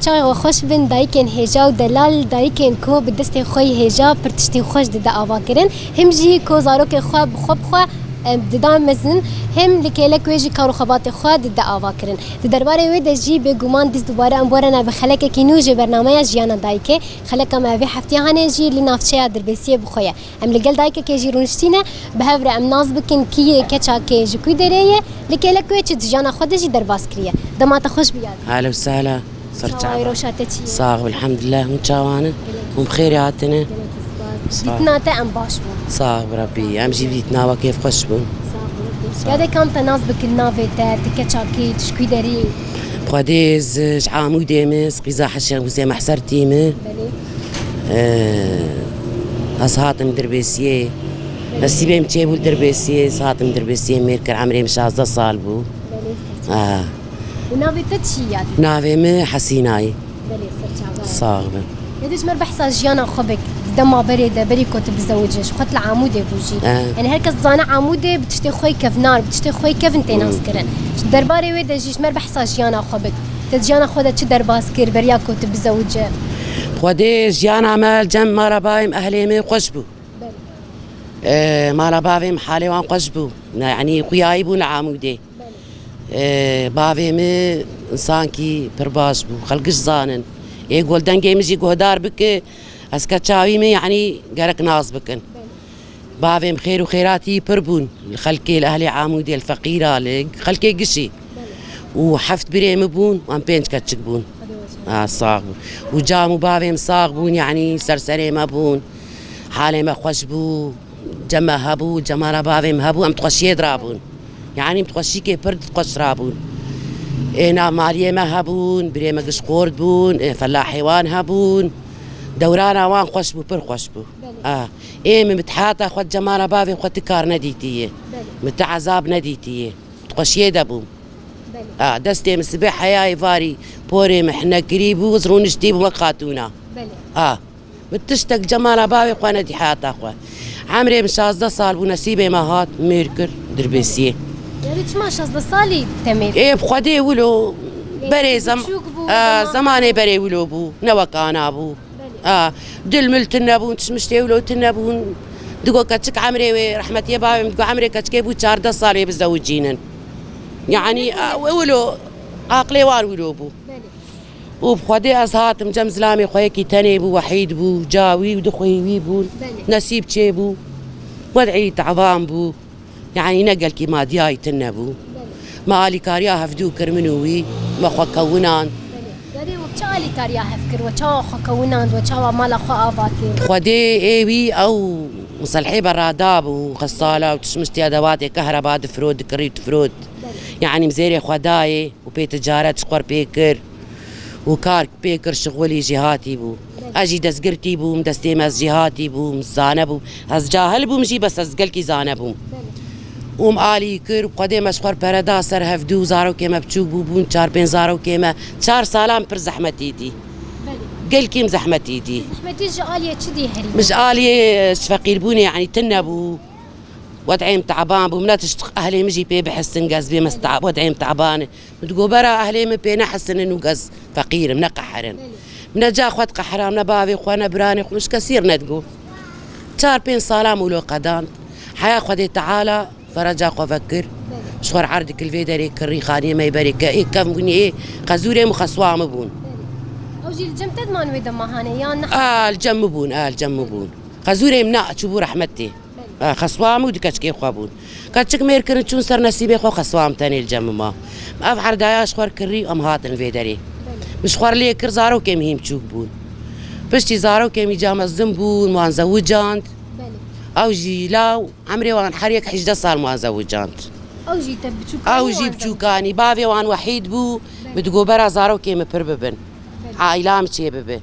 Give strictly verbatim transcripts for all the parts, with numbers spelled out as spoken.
Çawa we xweş bin, dayikên hêja û delal, dayikên ku bi destê xwe yî hêja pir tiştên xweş dide ava kirin, him jî ku zarokê xwe bi xwe bi xwe, em, dida mezin, him li kêlek wê jî kar û xebatê xwe dide ava kirin. Di derbarê wê de jî bêguman bîst dubare em werine bi xelekekî nû ji bernameya Jiyana Dayikê. Xeleka me vê hefteya hanê jî li navçeya Dirbêsiyê bi xwe ye. Em li gel dayikekê jî rûniştîne, bi hev re em nas bikin kî yê, keça kê, ji kû derê ye, li kêlek wê çi di jiyana xwe de jî derbas kiriye. Dema te xweş biyar. Ehlen û sehlen. Ser çawa çawa. Rewşa te çi ye? Sax ol, elhamdulillah, hûn çawan in? Gelekî Hûn bi xêrê hatine? Gelekî spas. Sağ ol. Dîtina te em baş bûn. Sax ol Rebbî, em jî bi dîtina we kêfxweş bûn. Sax ol Rebbî. Sax ol. Yadê kam te nas bikin navê te, tu keça kê, tu ji kû derî? Xwedê ez ji Amûdê me, ez qîza Heşê Husê Mehsertî me. Belê. Ee, ez hatim Dirbêsiyê. Belê. Nesîbê min çêbû Dirbêsiyê, ez hatim Dirbêsiyê mêr kir, emrê min şazdeh sal bû. Belê. Ee. Û navê te çi ye? Navê min Hesîna ye. Belê, ser çava ye. Sax be. Yadê ji me re behsa jiyana xwe bik, di dema berê de, berî ku tu bizewice, ji xwe tu li Amûdê bû jî. Ee. Yanî her kes dizane Amûdê bi tiştê xwe yî kevnar, bi tiştê xwe yî kevin tê nas kirin. Hmm. Ji derbarê wê de jî ji me re behsa jiyana xwe bik. Te di jiyana xwe de çi derbas kir beriya ku tu bizewice? Xwedê jiyana me li cem mala bavê min, ehlê min xweş bû. Belê. Ee, mala bavê min halê wan xweş bû. Ne, yanî xuyayî bûn li Amûdê. Belê. Ee, bavê min însankî pir baş bû. Xelk ji zanin. Ê gol dengê min jî guhdar bike, ez keça wî me, yanî gerek nas bikin. Belê. Bavê min xêr û xêratî pir bûn. Li xelkê, li ehlê Amûdê, li feqîra, li xelkê gişî. Belê. Û heft birê min bûn, em pênc keçik bûn. Xwedê we şad. Ha, sax bû. Û cem û bavê min sax bûn, yanî ser serê me bûn. Halê me xweş bû, cem me hebû, cem mala bavê min hebû, em di xweşiyê de rabûn. Yanî em di xweşikê pir di xweş rabûn. Ê nav maliyê me hebûn, birê me giş xort bûn, ê felahê wan hebûn. Dewrana wan xweş bû, pir xweş bû. Belê. A, ê min bi heyata xwe di cem mala bavê xwe ti kar nedîtiye. Belê. Min ti ezab nedîtiye. Di xweşiyê de bûm. Belê. A, destê min sibê heya êvarî porê min hinekirî bû, ez rûniştî bûm wek xatûna. Belê. A, min tiştek cem mala bavê xwe nedî heyata xwe. Emrê min şazdeh sal bû, nesîbê me hat, mêr kir, Dirbêsiyê. Yanî çima şazdeh salî te mêr kir? Ê, bi Xwedê wilo, Ê, berê zem-, biçûk bû, a, zeman zemanê berê wilo bû, ne wek ana bû. Belê. A, dil mil tune bûn, tişmiştê wilo tune bûn. Digo keçik emrê wê, rehmetiyê bavê min, digo emrê keçikê bû çardeh salê bizewicînin. Yanî, a, wilo, aqilê wan wilo bû. Belê. Û bi Xwedê ez hatim cem zilamê xwe, yekî tenê bû, wehîd bû, ca wî û du xweyî wî bûn. Belê. Nesîb çêbû, wed'î tevan bû. Yanî ne gelkî madiyayî tune bû. Belê. Me alîkariya hevdû kir, min û wî, me xwe kewinand. Belê. Yadê we çi alîkariya hev kir? We çawa xwe kewinand? We çawa mala xwe ava kir? Xwedê ê wî ew miselhê berada bû, xesala û tişmiştiya dewatê kehreba difirot, dikirî difirot. Belê. Yanî min zêrê xwe dayê û pê ticaret ji xwe re pê kir û kar pê kir, şixulî jêhatî bû. Belê. Ez jî destgirtî bûm, destê me ez jêhatî bûm, zane bûm. Ez cahil bûm jî, bes ez gelkî zane bûm. Belê. Û min alî kir, Xwedê me ji xwe re pere da ser hevdû, zarokê me biçûk bû, bûn çar pênc zarokê me. Çar salan pir zehmetî dî. Belê. Gelkî min zehmetî dî. Zehmetî ji aliyê çi dî herî? Min ji aliyê, e, ji feqîrbûnê, yanî tune bû. Wed'ê min teban bû, min ne tişt ehlê min jî pê bihisin, gez bê min sta-, wed'ê min teban e. Min digo bera ehlê min pê nehisinin û gez feqîr im, neqehirin. Belê. Min ne ca xwe diqehiram, ne bavê xwe, ne biranê xwe, min ji kesî re nedigo. Çar pênc salan wilo qedand. Heya Xwedê Teala fereca xwe vekir. Belê. Ji xwe re erdikil vê derê kirî, xaniyê me yê berê ke-, ê kevn bûnî, ê qezûrê min xeswa min bûn. Belê. Ew jî li cem te diman wê dema hanê, yan ne? A, li cem min bûn, a, li cem min bûn. Qezûrê min na, çûbû rehmetê. Belê. A, xeswa min û du keçikê xwe bûn. Keçik mêr kirin, çûn ser nesîbê xwe, xeswa min tenê li cem min ma. Ev erdaya ji xwe re kirî, em hatin vê derê. Belê. Min ji xwe re lê kir, zarokê min hîn biçûk bûn. Piştî zarokê min îca mezin bûn, wan zewicand. Belê. Ew jî law, emrê wan her yek hejdeh sal wan zewicand. Ew jî te biçûkanî Ew jî wan biçûkanî. Bavê wan wehîd bû, Belê. Min digo bera zarokê min pir bibin. Belê. Aîla min çê bibe. Belê.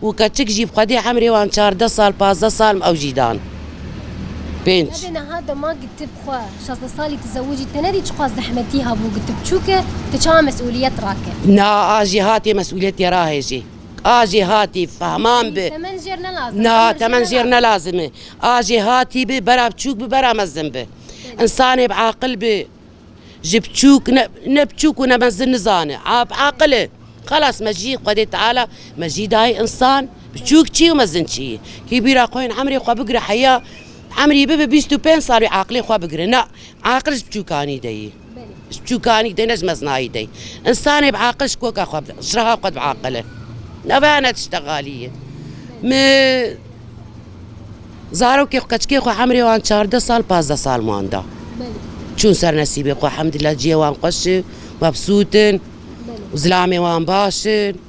Û keçik jî bi Xwedê emrê wan çardeh sal, pazdeh sal ew jî dan. Pênc. Yadê niha dema gitib xwe, şazdeh salî tu zewicî, te nedî çiqas zehmetî hebû gitib çûke, tu çawa mesûliyet rake? Na, a jêhatî mesûliyetê rahêjê. A jêhatî fehman bi. Temen jêr ne lazim, Na, emir jêr temen ne jêr lazim. Ne lazim e. A jêhatî bi, bera biçûk bi, bera mezin bi. Belê. Însanê bi aqil bi. Ji biçûk ne, ne biçûk û ne mezin nizane. A, bi aqil e. Xelas, me jî Xwedê Teala me jî dayê însan, biçûk çi û mezin çi. Kî bîra xwe yên emrê xwe bigire heya, emrî bibe bîst û pênc sal wê aqilê xwe bigire. Na, aqil ji biçûkanî de yî. Ji biçûkanî de, ne ji mezinayî de yî. Însanê bi aqil ji koka xwe bi, ji reha xwe bi aqil e. Nava ne tişta xalî ye. Mi Zarokê xwe, keçikê xwe emrê wan çardeh sal, pazdeh sal wan da. Belê. Çûn ser nesîbê xwe, elhamdulillah, cihê wan xweş e, mebsût in. Belê. Û zilamê wan baş in.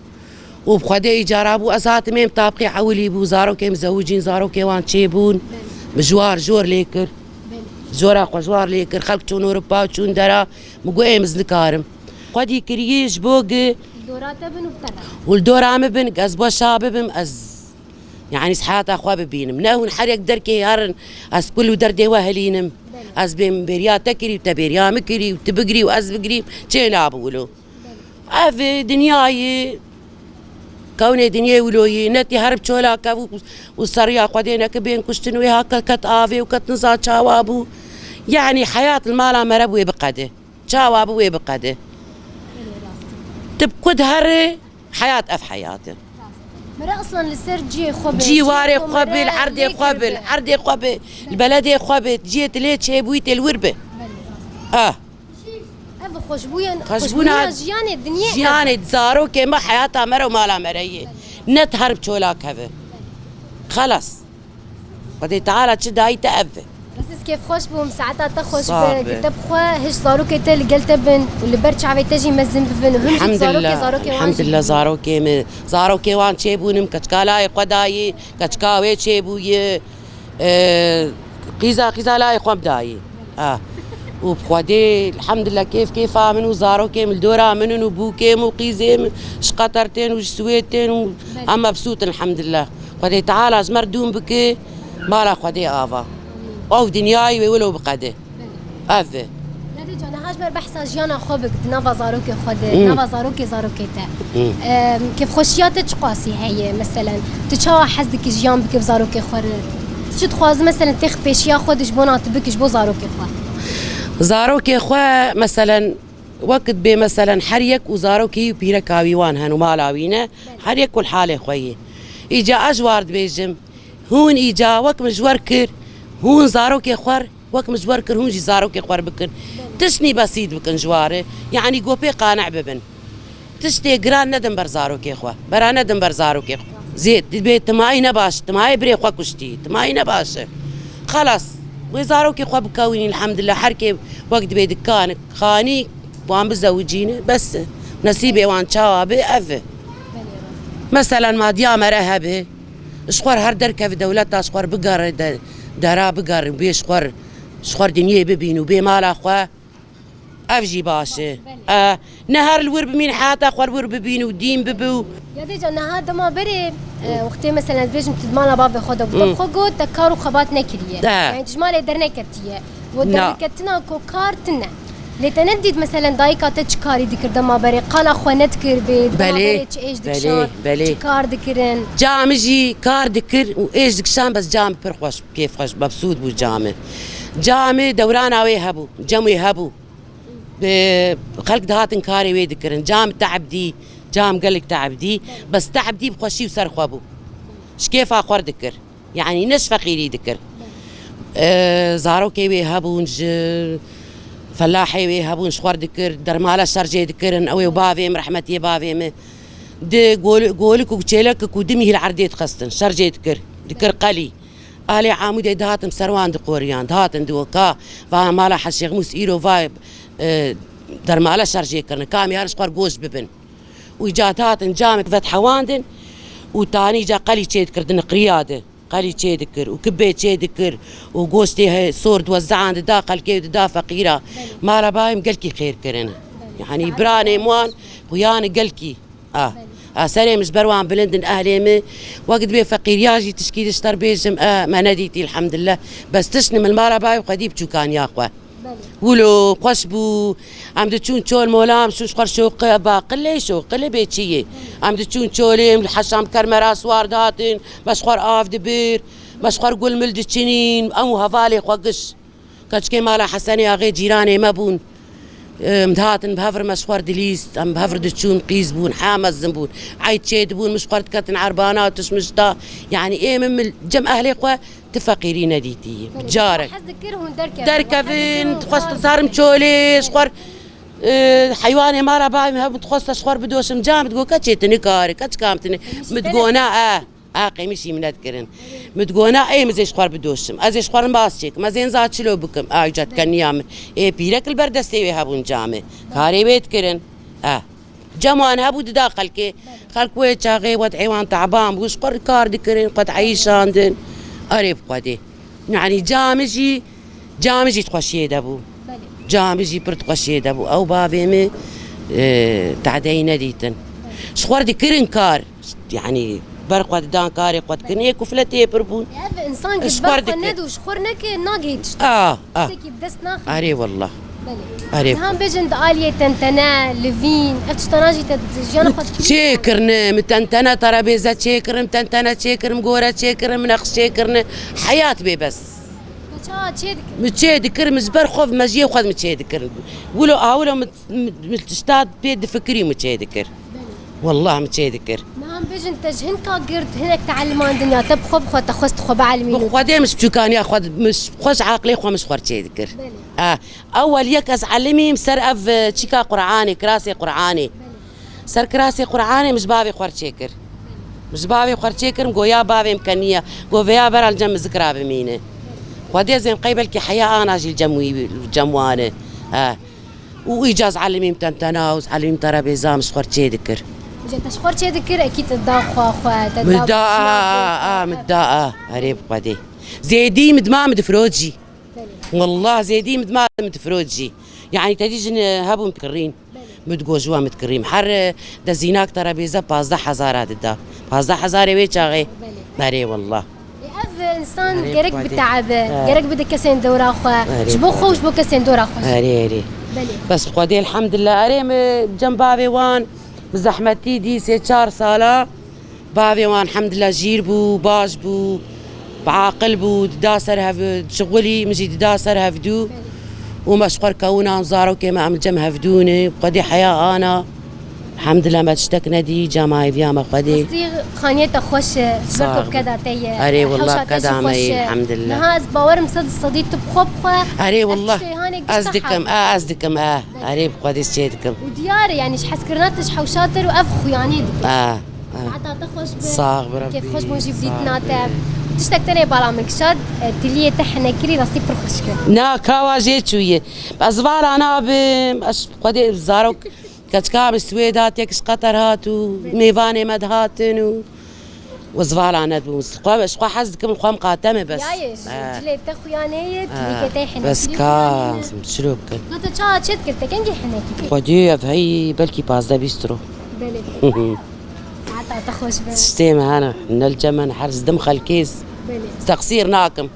Û bi Xwedê îcara bû, ez hatim êm tabqê ewilî bû, zarokê min zewicîn, zarokê wan çêbûn. Belê. Min ji war jor lê kir. Belê. Jora xwe ji war lê kir, xelk çûn Ewropa, çûn dera, min got êm ez nikarim. Xwedî kiriyê ji bo gi Dora te bin û bi te re. Û li dora min bin, ez beşa bibim, ez Yanî ez heyata xwe bibînim. Ne hûn her yek derkê herin, ez kul û derdê we hilînim. Belê. Ez bêm bêriya te kirî û te bêriya min kirî û tu bigirî û ez bigirîm, çê nabe wilo. Belê. Ev e dinyayê, kewnê dinyê wilo yî, ne tê herib çola kev û, û seriya Xwedê neke bên kuştin wê ha ke-, ket avê û ket niza çawa bû. Yanî heyat li mala mere bi wê biqede. Çawa bi wê biqede. Belê, rast e. Tu bi ku diherî, Heyat ev heyat e. Mere aslan li ser cihê xwe be, Cî warê xwe be, li erdê xwe be, li erdê xwe be, li beledê xwe be, cihê tu lê çêbûyî tê li wir be. Belê, rast. Ah. Ev xweşbûya, Xweşbûna xweşbûna jiyanê dinyê ev. Jiyanê zarokê me, heyata me re û mala me re ye. Belê. Ne tu herib çola keve. Xelas. Xwedê Teala çi dayî te ev be. Bes ez kêfxweş bûm, saeta te xweş Sağ be, be. Gi te bi xwe hiş zarokê te li gel te bin û li ber çavê te jî mezin bibin û him jî zarokê, Elhamdulillah, zarokê wan jî elhamdulillah, bibin. Zarokê min, zarokê wan çêbûnim, keçika layê xwe dayî, keçika wê çêbûyî, e, qîza, qîza layê xwe min dayî. Ha. Û bi Xwedê, elhamdulillah, kêf kêfa min û zarokê min li dora min in û bûkê min û qîzê min ji Qeter tên û ji Swêd tên û Belê. Em mebsût in, elhamdulillah. Xwedê Teala ji me re dûm bike, mala Xwedê ava. Ew dinyayê wê wilo biqede. Belê. Ev e. Yadê can, niha ji me re behsa jiyana xwe bik, di nava zarokê xwe de, Hmm. nava zarokê zarokê te. Hmm. Em, kêfxweşiya te çiqasî heye, meselen, tu çawa hez dikî jiyan bike bi zarokê xwe re? Tu çi dixwazî, meselen, têx pêşiya xwe de ji bona tu bikî, ji bo zarokê xwe? Zarokê xwe, meselen, Wekit bê meselen her yek û zarokê wî û pîreka wî wan hen û mala wî ne, her yek û li halê xwe yê. Îca ez ji war dibêjim, hûn îca wek min ji wer kir, hûn zarokê xwe r-, wek min ji wer kir, hûn jî zarokê xwe r bikin. Tiştnî besît bikin ji ware, yanî gopê qane bibin. Tiştê giran nedin ber zarokê xwe, bera nedin ber zarokê xwe. Zê dibê timayî ne baş, timayê birê xwe kuştî, timayî ne baş e. Xelas, wê zarokê xwe bikewînî, elhamdulillah, her kê wek dibê dikanik. Xanî wan bizewicîne, bes e. Nesîbê wan çawa be, ev e. Meselen, madiya mere hebe, ji xwe r her derkeve dewleta ji xwe r bigere, de-, dera bigere, bê ji xwe r, ji xwe r dinyê bibîn û bê mala xwe, ev jî baş e. E, ne her li wir bimîn, heta xwe r wir bibîn û dîn bibe û Ya dê ca niha dema berê, e, wextê meselen ez bêjim tu di mala bavê xwe de bû. Te bi xwe got te kar û xebat nekiriye. De. Yani tu ji malê derneketiye. We Na. derneketina ku kar tune. Lê te nedît meselen dayika te çi karî dikir dema berê, qala xwe nedikir bê, dema Belê, berê çi êş belê, dikişan, belê. çi kar dikirin. Ca min jî kar dikir û êş dikişan, bes ca min pir xweş, kêfxweş, mebsût bû ca min. Ca min dewrana wê hebû, cem wê hebû. Bi xelk dihatin karê wê dikirin. Cam te'b dî, cam gelek te'b dî. Bes te'b dî bi xweşî û ser xwe bû. Ji kêfa xwe r dikir. Yanî ne ji feqîrî dikir. Ee, zarokê wê hebûn, ji felahê wê hebûn, ji xwe r dikir. Dermala şerjê dikirin. Ew ê bavê min, rehmetiyê bavê min. Di gol-, golik û çêlek ku dimî hil erdê dixistin. Şerjê dikir. Dikir qelî. Alê Amûdê dihatin ser wan diqoriyan, dihatin digo ka, va mala Heşêx Mûs îro va, e, dermala şerjê kirine, ka em yarin ji xwe r goş bibin. Û îca dihatin camek vet hewandin û tanî îca qelî çê dikir di niqriya de. Qelî çê dikir û kibê çê dikir û goştê he sor diwezan dida xelkê û dida feqîra. Mala bayê min gelkî xêr kirine. Yanî biranê wan xuyanî gelkî. A, a, serê min ji ber wan bilind in, ehlê min. Wek dibê feqîriya jî tişkî di ji te r bêjim, e, me nedîtî, elhamdulillah. Bes tişt min li mala bayê xwedî bi çûkaniya xwe. Wilo xweş bû. Em diçûn çol mola, em şûn ji xwe r şoqe, ba qilê şoqilê bê çi yê. Em diçûn çolê, em li heşam kermera siwar dihatin, me ji xwe r av dibir, me ji xwe r gul mil diçinîn, em û hevalê xwe giş. Keçikê mala Hesenê axê cîranê me bûn. Em dihatin bi hev re me ji xwe re dilîst, em bi hev re diçûn, qîz bûn, heya mezin bûn. Eyd çêdibûn, min ji xwe re diketin erbana, tişt min ji da. Yanî ê min, min cem ehlê xwe ti feqîrî nedîtî. Belê, carek. Hez dikir hûn derkevin. Derkevin, dixwest zarim çolê, ji xwe re, e, heywanê mala bavê min hebûn, dixwest ji xwe re bidoşim. Cam digot, keçê tu nikare, keçika min tu ne-, min digot, na, e. A qêmîşî min nedikirin. Min digot, na, ê min zê ji xwe re bidoşim. Ez ê ji xwe re baz çêkim. Ez ê niza çilo bikim. A, îca dikeniya min. Ê pîrek li ber destê wê hebûn camê. Karê wê dikirin. A. Cem wan hebû dida xelkê. Xelk wê çaxê wed'ê wan te'ban bû. Ji xwe re kar dikirin. Xwe dieyşandin. Erê bi Xwedê. Yanî camê jî, camê jî di xweşiyê de bû. Belê. Camê jî pir di xweşiyê de bû. Ew bavê min, e, tehdeyî nedîtin. Belê. Ji xwe re dikirin kar. Yanî ber xwe didan karê xwe dikirin. Belê. Ê kufletê pir bûn. Ev insan ki ji ber xwe ned û ji xwe re neke nagihî tişt. Ah, ah. Tiştekî bi dest naxî. Erê wallah. Belê. Erê. Nihan bêjin di aliyê tentene, livîn, ev tiştana jî te di jiyana xwe çêkirine, min tentene terebêze çêkirim, tentene çêkirim, gore çêkirim, min neqş çêkirine. Heyat bê bes. Te çawa çê dikir? Min çê dikir, min ji ber xwe, mejiyê xwe min çê dikir. Wilo, a wilo min, min, min tişta pê difikirî min çê dikir. Belê. Wallah min çê dikir. Nihan bêjin te ji hin ka girt hinek te elimandin ya te bi xwe bi xwe te xwest xwe bielimînin? Bi Xwedê min ji çûkaniya xwe, min ji xwe ji aqilê xwe min ji xwe çê dikir. Belê. A, ewel yek ez elimîm ser ev, e, çîka Qur'anê, kirasê Qur'anê. Belê. Ser kirasê Qur'anê min ji bavê xwe re çêkir. Min ji bavê xwe re çêkir, min got ya bavê min keniya. Got vêya bera li cem min zikra bimîne. Xwedê zên qey belkî heya ana jî li cem wî, li cem wan e. Ha. Û îca ez elimîm tentena û ez elimîm terebêza min ji xwe re çê dikir. Îca te ji xwe re çê dikir, ekî te da xwe xwe, te da. Min da, a, a, a, min da, a. Erê bi Xwedê. Zêdî min dima min difirot jî. Belê. Wallah zêdî min dima min difirot jî. Yanî te dî jin, e, hebûn kirîn. Belê. Min digot ji we min dikirîm. Her, e, dezînak terebêze pazdeh hezara dida. Pazdeh hezarê wê çaxê. Belê. Erê wallah. E, ev insan gerek biteebe, gerek bide kesên dora xwe. Erê. Ji bo xwe û ji bo kesên dora xwe. Erê, erê. Belê. Bes bi Xwedê elhamdulillah. Erê min cem bavê wan bi zehmetî dî sê çar sala. Bavê wan hemdillah jîr bû, baş bû, bi aqil bû, dida ser hev, şixulî min jî dida ser hevdû. Û me ji xwe re kewina em zarokê me em cem hevdû ne. Xwedê heya ana. Hemdillah me tiştek nedî, cama hêviya me Xwedê. Rastî xaniyê te xweş e, ji ber ku bi keda te ye. Erê wallah, keda me ye, elhamdillah. Niha ez bawerim sed sedî tu bi xwe bi xwe. Erê wallah. Ez dikim, e, ez dikim, e. Erê bi Xwedê çê dikim. Û diyar e, yanî ji hezkirina te ji hewşa te re û ev xuyanê dike. E, e. Saeta te xweş be. Sax be Rebbî. Kêf xweş bûn jî bi dîtina te. Tiştek tenê bala min kişand, e, tiliyê te henekirî rastî pir xweşik e. Na, kawa jê çûye. Ez vala nabim, ez Xwedê zarok, keçika min Swêd hat, yek ji Qeter hat û mêvanê me dihatin û Û ez vala nedibûm. Xwe, ji xwe hez dikim, xwe miqate me bes. Yayê, ji cilê te xuyanê ye, tilîkê te henekî. Bes ka, çilo bikin. Ka te çawa çê dikir, te kengî henekî kir? Xwedê ev hey belkî pazdeh bîst ro. Belê. Saeta te xweş be. Tiştê me hene, ne li cem me ne, her zidim xelkê. Belê. Teqsîr nakim.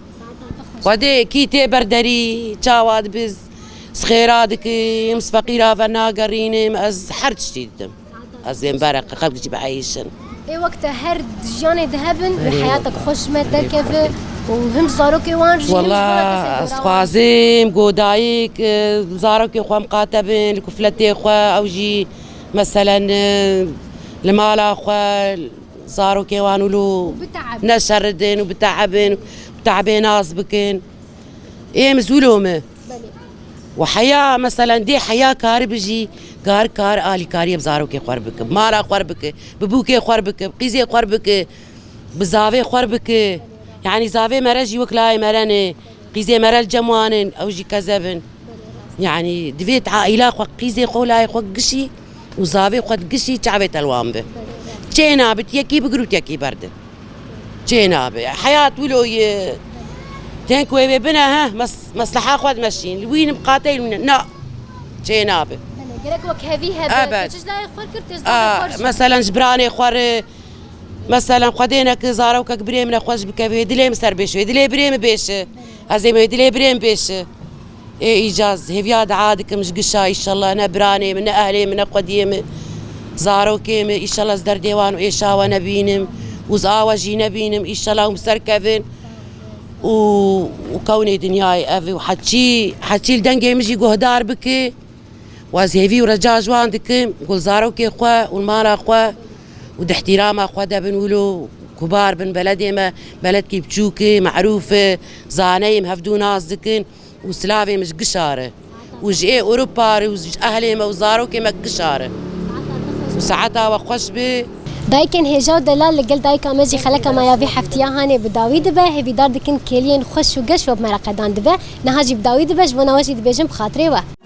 Saeta te xweş. Xwedê kî tê ber derî, çawa dibiz, xêra dikim, ez feqîra ve nagerînim, ez her tiştî didim. Ez ê min berek xelk jî bieyşin. Ê wek te her di jiyanê de hebin, wê heyatek xweş me derkeve û him zarokê wan jî, him ji wan kesên dora wan. Wela ez dixwazim ku dayik, e, zarokê xwe miqate bin, li kufletê xwe, ew jî meselen, e, li mala xwe, zarokê wan wilo neşeridin û biteebin, bi teebê nas bikin. Ê min zûlo me. Belê. Û heya, meselen, dê heya karibijî, kar, kar alîkariyê bi zarokê xwe re bike, bi mala xwe re bike, bi bûkê xwe re bike, bi qîzê xwe re bike, bi zavê xwe re bike. Yanî zavê mere jî wek layê mere ne, qîzê mere li cem wan in, ew jî kezeb in. Yanî divê tu aîla xwe, qîzê xwe û layê xwe gişî û zavê xwe digişî çavê te li wan bi. Çê nabe, tu yekî bigir û tu yekî berde. Çê nabe. Heyat wilo ye. Tenk wê bê bine, he, mes-, mesleha xwe dimeşîn. Li wî nim qatey li wî ne. Na. Çê nabe. Belê, gerek wek hevî hebe. Ebe. Tu çi ji layê xwe kir, tu ji layê xwe jî. Meselen ji biranê xwe re, meselen Xwedê neke zarokek birê min e xweş bike, wê dilê min ser bêşe, wê dilê birê min bêşe. Ez ê wê dilê birê min bêşe. Ê îca ez hêviya dua dikim ji gişa, îşallah ne biranê min, ne ehlê min, ne xwediyê min, zarokê min, îşallah ez derdê wan û êşa we nebînim û ez awe jî nebînim, îşallah hûn bi ser kevin û, û kewnê dinyayê ev û heçî, heçî li dengê min jî guhdar bike. Waz hêvî û reca ji wan dikim, ku li zarokê xwe û li mala xwe û di ihtirama xwe de bin wilo, kubar bin, beledê me, beledkî biçûk e, merûf e, zane ye, em hevdû nas dikin û silavê min ji gişa re û ji ê Ewropa re û ji ehlê me û zarokê me gişa re û saeta we xweş be. Dayikên hêja û delal li gel dayika me jî xeleka me ya vî heftiya hanê bi dawî dibe. Hêvîdar dikin kêliyên xweş û geş we bi me re qedan dibe. Niha jî bi dawî dibe, ji bona we jî dibêjin bi xatirê we.